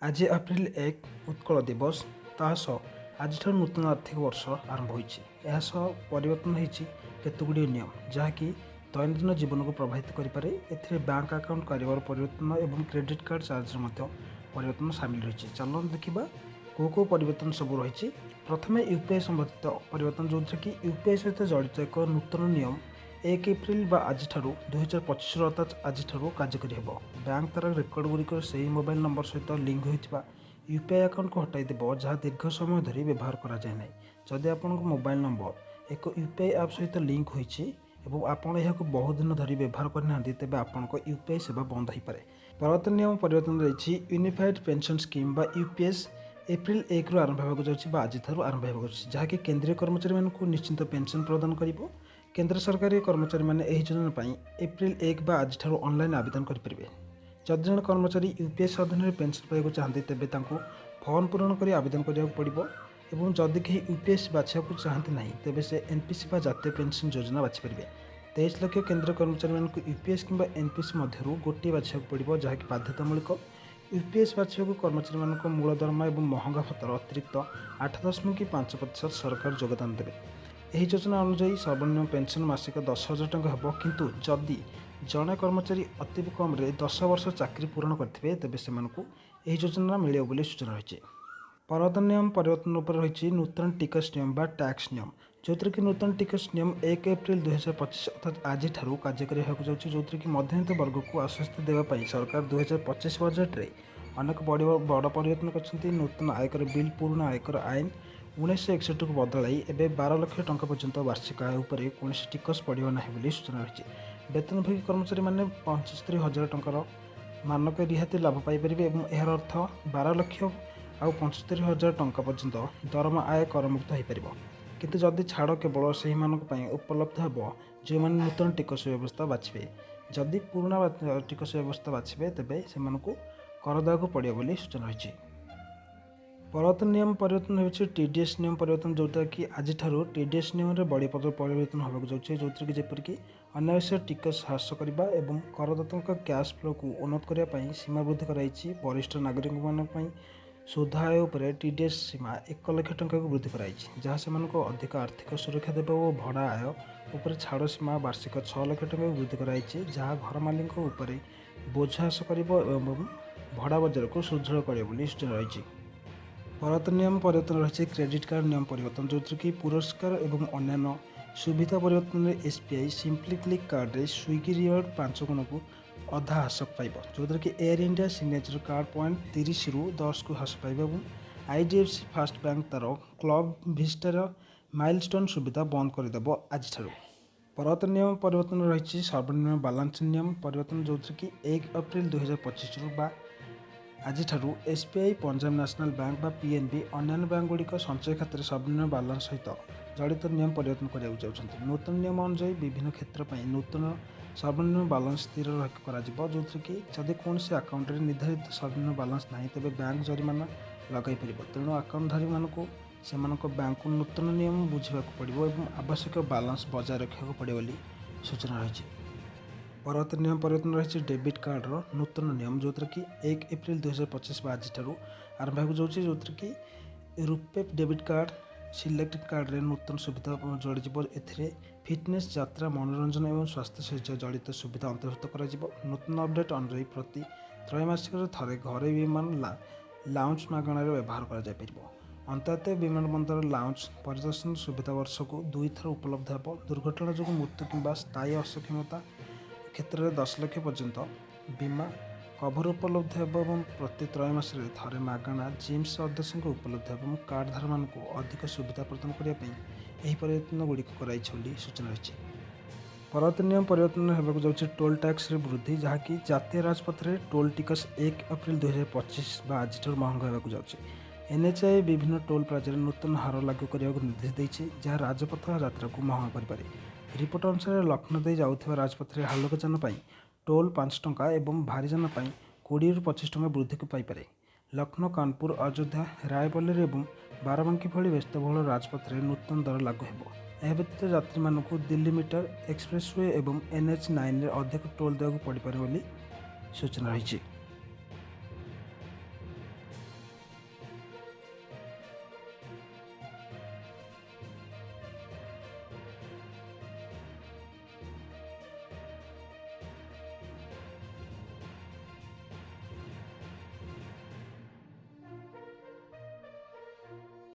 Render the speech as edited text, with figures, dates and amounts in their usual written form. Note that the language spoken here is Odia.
ଆଜି ଏପ୍ରିଲ 1 ଉତ୍କଳ ଦିବସ। ତା ସହ ଆଜିଠାରୁ ନୂତନ ଆର୍ଥିକ ବର୍ଷ ଆରମ୍ଭ ହୋଇଛି। ଏହା ସହ ପରିବର୍ତ୍ତନ ହୋଇଛି କେତେଗୁଡ଼ିଏ ନିୟମ, ଯାହାକି ଦୈନନ୍ଦିନ ଜୀବନକୁ ପ୍ରଭାବିତ କରିପାରେ। ଏଥିରେ ବ୍ୟାଙ୍କ ଆକାଉଣ୍ଟ କାରବାର ପରିବର୍ତ୍ତନ ଏବଂ କ୍ରେଡ଼ିଟ୍ କାର୍ଡ଼ ଚାର୍ଜରେ ମଧ୍ୟ ପରିବର୍ତ୍ତନ ସାମିଲ ରହିଛି। ଚାଲନ୍ତୁ ଦେଖିବା କେଉଁ କେଉଁ ପରିବର୍ତ୍ତନ ସବୁ ରହିଛି। ପ୍ରଥମେ ୟୁପିଆଇ ସମ୍ବନ୍ଧିତ ପରିବର୍ତ୍ତନ, ଯେଉଁଥିରେ କି ୟୁପିଆଇ ସହିତ ଜଡ଼ିତ ଏକ ନୂତନ ନିୟମ 1 ଏପ୍ରିଲ ବା ଆଜିଠାରୁ 2025ରୁ, ଅର୍ଥାତ୍ ଆଜିଠାରୁ କାର୍ଯ୍ୟକାରୀ ହେବ। ବ୍ୟାଙ୍କ ତା'ର ରେକର୍ଡ଼ ଗୁଡ଼ିକର ସେହି ମୋବାଇଲ ନମ୍ବର ସହିତ ଲିଙ୍କ ହୋଇଥିବା ୟୁପିଆଇ ଆକାଉଣ୍ଟକୁ ହଟାଇ ଦେବ, ଯାହା ଦୀର୍ଘ ସମୟ ଧରି ବ୍ୟବହାର କରାଯାଏ ନାହିଁ। ଯଦି ଆପଣଙ୍କ ମୋବାଇଲ ନମ୍ବର ଏକ ୟୁପିଆଇ ଆପ୍ ସହିତ ଲିଙ୍କ ହୋଇଛି ଏବଂ ଆପଣ ଏହାକୁ ବହୁ ଦିନ ଧରି ବ୍ୟବହାର କରିନାହାନ୍ତି, ତେବେ ଆପଣଙ୍କ ୟୁପିଆଇ ସେବା ବନ୍ଦ ହୋଇପାରେ। ପରବର୍ତ୍ତୀ ନିୟମ ପରିବର୍ତ୍ତନ ରହିଛି ୟୁନିଫାଏଡ୍ ପେନ୍ସନ୍ ସ୍କିମ୍ ବା ୟୁପିଏସ୍ ଏପ୍ରିଲ 1ରୁ ଆରମ୍ଭ ହେବାକୁ ଯାଉଛି ବା ଆଜିଠାରୁ ଆରମ୍ଭ ହେବାକୁ ଯାଉଛି, ଯାହାକି କେନ୍ଦ୍ରୀୟ କର୍ମଚାରୀମାନଙ୍କୁ ନିଶ୍ଚିତ ପେନ୍ସନ୍ ପ୍ରଦାନ କରିବ। କେନ୍ଦ୍ର ସରକାରୀ କର୍ମଚାରୀମାନେ ଏହି ଯୋଜନା ପାଇଁ ଏପ୍ରିଲ 1 ବା ଆଜିଠାରୁ ଅନଲାଇନ୍ ଆବେଦନ କରିପାରିବେ। ଯଦି ଜଣେ କର୍ମଚାରୀ ୟୁପିଏସ୍ ଅଧୀନରେ ପେନ୍ସନ୍ ପାଇବାକୁ ଚାହାନ୍ତି, ତେବେ ତାଙ୍କୁ ଫର୍ମ ପୂରଣ କରି ଆବେଦନ କରିବାକୁ ପଡ଼ିବ ଏବଂ ଯଦି କେହି ୟୁପିଏସ୍ ବାଛିବାକୁ ଚାହାନ୍ତି ନାହିଁ, ତେବେ ସେ ଏନ୍ପିଏସ୍ ବା ଜାତୀୟ ପେନ୍ସନ୍ ଯୋଜନା ବାଛିପାରିବେ। 23 ଲକ୍ଷ କେନ୍ଦ୍ର କର୍ମଚାରୀମାନଙ୍କୁ ୟୁପିଏସ୍ କିମ୍ବା ଏନ୍ପିଏସ୍ ମଧ୍ୟରୁ ଗୋଟିଏ ବାଛିବାକୁ ପଡ଼ିବ, ଯାହାକି ବାଧ୍ୟତାମୂଳକ। ୟୁପିଏସ୍ ବାଛିବାକୁ କର୍ମଚାରୀମାନଙ୍କ ମୂଳ ଦରମା ଏବଂ ମହଙ୍ଗା ଭତ୍ତାର ଅତିରିକ୍ତ 8.5% ସରକାର ଯୋଗଦାନ ଦେବେ। ଏହି ଯୋଜନା ଅନୁଯାୟୀ ସର୍ବନିମ୍ନ ପେନ୍ସନ୍ ମାସିକ 10,000 ଟଙ୍କା ହେବ, କିନ୍ତୁ ଯଦି ଜଣେ କର୍ମଚାରୀ ଅତି କମ୍ରେ 10 ବର୍ଷ ଚାକିରି ପୂରଣ କରିଥିବେ, ତେବେ ସେମାନଙ୍କୁ ଏହି ଯୋଜନା ମିଳିବ ବୋଲି ସୂଚନା ରହିଛି। ପରବର୍ତ୍ତୀ ନିୟମ ପରିବର୍ତ୍ତନ ଉପରେ ରହିଛି ନୂତନ ଟିକସ ନିୟମ ବା ଟ୍ୟାକ୍ସ ନିୟମ, ଯେଉଁଥିରେ କି ନୂତନ ଟିକସ ନିୟମ 1 ଏପ୍ରିଲ 2025 ଅର୍ଥାତ୍ ଆଜିଠାରୁ କାର୍ଯ୍ୟକାରୀ ହେବାକୁ ଯାଉଛି, ଯେଉଁଥିରେ କି ମଧ୍ୟବିତ୍ତ ବର୍ଗକୁ ଆଶ୍ୱସ୍ତି ଦେବା ପାଇଁ ସରକାର 2025 ବଜେଟ୍ରେ ଅନେକ ବଡ଼ ପରିବର୍ତ୍ତନ କରିଛନ୍ତି। ନୂତନ ଆୟକର ବିଲ୍ ପୁରୁଣା ଆୟକର ଆଇନ 1961କୁ ବଦଳାଇ ଏବେ 12 ଲକ୍ଷ ଟଙ୍କା ପର୍ଯ୍ୟନ୍ତ ବାର୍ଷିକ ଆୟ ଉପରେ କୌଣସି ଟିକସ ପଡ଼ିବ ନାହିଁ ବୋଲି ସୂଚନା ରହିଛି। ବେତନଭୋଗୀ କର୍ମଚାରୀମାନେ 75,000 ଟଙ୍କାର ମାନକ ରିହାତି ଲାଭ ପାଇପାରିବେ ଏବଂ ଏହାର ଅର୍ଥ 12 ଲକ୍ଷ ଆଉ 75,000 ଟଙ୍କା ପର୍ଯ୍ୟନ୍ତ ଦରମା ଆୟ କରମୁକ୍ତ ହୋଇପାରିବ। କିନ୍ତୁ ଯଦି ଛାଡ଼ କେବଳ ସେହିମାନଙ୍କ ପାଇଁ ଉପଲବ୍ଧ ହେବ ଯେଉଁମାନେ ନୂତନ ଟିକସ ବ୍ୟବସ୍ଥା ବାଛିବେ। ଯଦି ପୁରୁଣା ଟିକସ ବ୍ୟବସ୍ଥା ବାଛିବେ, ତେବେ ସେମାନଙ୍କୁ କର ଦେବାକୁ ପଡ଼ିବ ବୋଲି ସୂଚନା ରହିଛି। ପରବର୍ତ୍ତୀ ନିୟମ ପରିବର୍ତ୍ତନ ହେଉଛି ଟିଡିଏସ୍ ନିୟମ ପରିବର୍ତ୍ତନ, ଯେଉଁଟାକି ଆଜିଠାରୁ ଟିଡିଏସ୍ ନିୟମରେ ବଡ଼ ପରିବର୍ତ୍ତନ ହେବାକୁ ଯାଉଛି, ଯେଉଁଥିରେ କି ଯେପରିକି ଅନାବଶ୍ୟକ ଟିକସ ହ୍ରାସ କରିବା ଏବଂ କରଦାତାଙ୍କ କ୍ୟାସ୍ ଫ୍ଲୋକୁ ଉନ୍ନତ କରିବା ପାଇଁ ସୀମା ବୃଦ୍ଧି କରାଯାଇଛି। ବରିଷ୍ଠ ନାଗରିକମାନଙ୍କ ପାଇଁ ସୁଧ ଆୟ ଉପରେ ଟିଡିଏସ୍ ସୀମା 1 ଲକ୍ଷ ଟଙ୍କାକୁ ବୃଦ୍ଧି କରାଯାଇଛି, ଯାହା ସେମାନଙ୍କୁ ଅଧିକ ଆର୍ଥିକ ସୁରକ୍ଷା ଦେବ ଓ ଭଡ଼ା ଆୟ ଉପରେ ଛାଡ଼ ସୀମା ବାର୍ଷିକ 6 ଲକ୍ଷ ଟଙ୍କାକୁ ବୃଦ୍ଧି କରାଯାଇଛି, ଯାହା ଘର ମାଲିକଙ୍କ ଉପରେ ବୋଝ ହ୍ରାସ କରିବ ଏବଂ ଭଡ଼ା ବଜାରକୁ ସୁଦୃଢ଼ କରିବ ବୋଲି ସୂଚନା ରହିଛି। ପରବର୍ତ୍ତୀ ନିୟମ ପରିବର୍ତ୍ତନ ରହିଛି କ୍ରେଡ଼ିଟ୍ କାର୍ଡ଼ ନିୟମ ପରିବର୍ତ୍ତନ, ଯେଉଁଥିରେ କି ପୁରସ୍କାର ଏବଂ ଅନ୍ୟାନ୍ୟ ସୁବିଧା ପରିବର୍ତ୍ତନରେ ଏସ୍ବିଆଇ ସିମ୍ପଲି କ୍ଲିକ୍ କାର୍ଡ଼ରେ ସ୍ୱିଗି ରିୱାର୍ଡ଼ 5 ଗୁଣକୁ ଅଧା ହ୍ରାସ ପାଇବ, ଯେଉଁଥିରେ କି Air India signature card point 30ରୁ 10କୁ ହ୍ରାସ ପାଇବ ଏବଂ ଆଇଡିଏଫ୍ସି ଫାଷ୍ଟ ବ୍ୟାଙ୍କ ତା'ର କ୍ଲବ୍ ଭିଷ୍ଟାର ମାଇଲଷ୍ଟୋନ୍ ସୁବିଧା ବନ୍ଦ କରିଦେବ ଆଜିଠାରୁ। ପରବର୍ତ୍ତୀ ନିୟମ ପରିବର୍ତ୍ତନ ରହିଛି ସର୍ବନିମ୍ନ ବାଲାନ୍ସ ନିୟମ ପରିବର୍ତ୍ତନ, ଯେଉଁଥିରେ କି 1 ଏପ୍ରିଲ 2025ରୁ ବା ଆଜିଠାରୁ ଏସ୍ବିଆଇ, ପଞ୍ଜାବ ନ୍ୟାସନାଲ୍ ବ୍ୟାଙ୍କ ବା ପିଏନ୍ବି, ଅନ୍ୟାନ୍ୟ ବ୍ୟାଙ୍କଗୁଡ଼ିକ ସଞ୍ଚୟ ଖାତାରେ ସର୍ବନିମ୍ନ ବାଲାନ୍ସ ସହିତ ଜଡ଼ିତ ନିୟମ ପରିବର୍ତ୍ତନ କରିବାକୁ ଯାଉଛନ୍ତି। ନୂତନ ନିୟମ ଅନୁଯାୟୀ ବିଭିନ୍ନ କ୍ଷେତ୍ର ପାଇଁ ନୂତନ ସର୍ବନିମ୍ନ ବାଲାନ୍ସ ସ୍ଥିର କରାଯିବ, ଯେଉଁଥିରେ କି ଯଦି କୌଣସି ଆକାଉଣ୍ଟରେ ନିର୍ଦ୍ଧାରିତ ସର୍ବନିମ୍ନ ବାଲାନ୍ସ ନାହିଁ, ତେବେ ବ୍ୟାଙ୍କ ଜରିମାନା ଲଗାଇ ପାରିବ। ତେଣୁ ଆକାଉଣ୍ଟଧାରୀମାନଙ୍କୁ ସେମାନଙ୍କ ବ୍ୟାଙ୍କକୁ ନୂତନ ନିୟମ ବୁଝିବାକୁ ପଡ଼ିବ ଏବଂ ଆବଶ୍ୟକ ବାଲାନ୍ସ ବଜାୟ ରଖିବାକୁ ପଡ଼ିବ ବୋଲି ସୂଚନା ରହିଛି। ପରବର୍ତ୍ତୀ ନିୟମ ପରିବର୍ତ୍ତନ ରହିଛି ଡେବିଟ୍ କାର୍ଡ଼ର ନୂତନ ନିୟମ, ଯେଉଁଥିରେ କି 1 ଏପ୍ରିଲ 2025 ବା ଆଜିଠାରୁ ଆରମ୍ଭ ହେବାକୁ ଯାଉଛି, ଯେଉଁଥିରେ କି ରୂପେ ଡେବିଟ୍ କାର୍ଡ଼ ସିଲେକ୍ଟ କାର୍ଡ଼ରେ ନୂତନ ସୁବିଧା ଯୋଡ଼ିଯିବ। ଏଥିରେ ଫିଟନେସ୍, ଯାତ୍ରା, ମନୋରଞ୍ଜନ ଏବଂ ସ୍ୱାସ୍ଥ୍ୟ ସହିତ ଜଡ଼ିତ ସୁବିଧା ଅନ୍ତର୍ଭୁକ୍ତ କରାଯିବ। ନୂତନ ଅପଡେଟ୍ ଅନୁଯାୟୀ ପ୍ରତି ତ୍ରୈମାସିକରେ ଥରେ ଘରୋଇ ବିମାନ ଲାଉଞ୍ଜ ମାଗଣାରେ ବ୍ୟବହାର କରାଯାଇପାରିବ। ଅନ୍ତର୍ଜାତୀୟ ବିମାନ ବନ୍ଦର ଲାଉଞ୍ଜ ପରିଦର୍ଶନ ସୁବିଧା ବର୍ଷକୁ 2 ଥର ଉପଲବ୍ଧ ହେବ। ଦୁର୍ଘଟଣା ଯୋଗୁଁ ମୃତ୍ୟୁ କିମ୍ବା ସ୍ଥାୟୀ ଅସକ୍ଷମତା କ୍ଷେତ୍ରରେ 10 ଲକ୍ଷ ପର୍ଯ୍ୟନ୍ତ ବୀମା କଭର ଉପଲବ୍ଧ ହେବ ଏବଂ ପ୍ରତି ତ୍ରୈମାସରେ ଥରେ ମାଗଣା ଜିମ୍ ସଦସ୍ୟଙ୍କୁ ଉପଲବ୍ଧ ହେବ ଏବଂ କାର୍ଡ଼ଧାରୀମାନଙ୍କୁ ଅଧିକ ସୁବିଧା ପ୍ରଦାନ କରିବା ପାଇଁ ଏହି ପରିବର୍ତ୍ତନ ଗୁଡ଼ିକ କରାଯାଇଛି ବୋଲି ସୂଚନା ରହିଛି। ପରବର୍ତ୍ତୀ ନିୟମ ପରିବର୍ତ୍ତନ ହେବାକୁ ଯାଉଛି ଟୋଲ୍ ଟ୍ୟାକ୍ସରେ ବୃଦ୍ଧି, ଯାହାକି ଜାତୀୟ ରାଜପଥରେ ଟୋଲ୍ ଟିକସ 1 ଏପ୍ରିଲ 2025 ବା ଆଜିଠାରୁ ମହଙ୍ଗା ହେବାକୁ ଯାଉଛି। ଏନ୍ଏଚ୍ଏଆଇ ବିଭିନ୍ନ ଟୋଲ୍ ପ୍ଲାଜାରେ ନୂତନ ହାର ଲାଗୁ କରିବାକୁ ନିର୍ଦ୍ଦେଶ ଦେଇଛି, ଯାହା ରାଜପଥ ଯାତ୍ରାକୁ ମହଙ୍ଗା କରିପାରେ। ରିପୋର୍ଟ ଅନୁସାରେ ଲକ୍ଷ୍ନୌ ଦେଇ ଯାଉଥିବା ରାଜପଥରେ ହାଲୁକା ଯାନ ପାଇଁ ଟୋଲ୍ 5 ଟଙ୍କା ଏବଂ ଭାରୀ ଯାନ ପାଇଁ 20ରୁ 25 ଟଙ୍କା ବୃଦ୍ଧି ପାଇପାରେ। ଲକ୍ଷ୍ନୌ, କାନପୁର, ଅଯୋଧ୍ୟା, ରାୟବରେଲି ଏବଂ ବାରାବାଙ୍କୀ ଭଳି ବ୍ୟସ୍ତବହୁଳ ରାଜପଥରେ ନୂତନ ଦର ଲାଗୁ ହେବ। ଏହା ବ୍ୟତୀତ ଯାତ୍ରୀମାନଙ୍କୁ ଦିଲ୍ଲୀ ମିଟର ଏକ୍ସପ୍ରେସୱେ ଏବଂ ଏନ୍ଏଚ୍ 9ରେ ଅଧିକ ଟୋଲ୍ ଦେବାକୁ ପଡ଼ିପାରେ ବୋଲି ସୂଚନା ରହିଛି।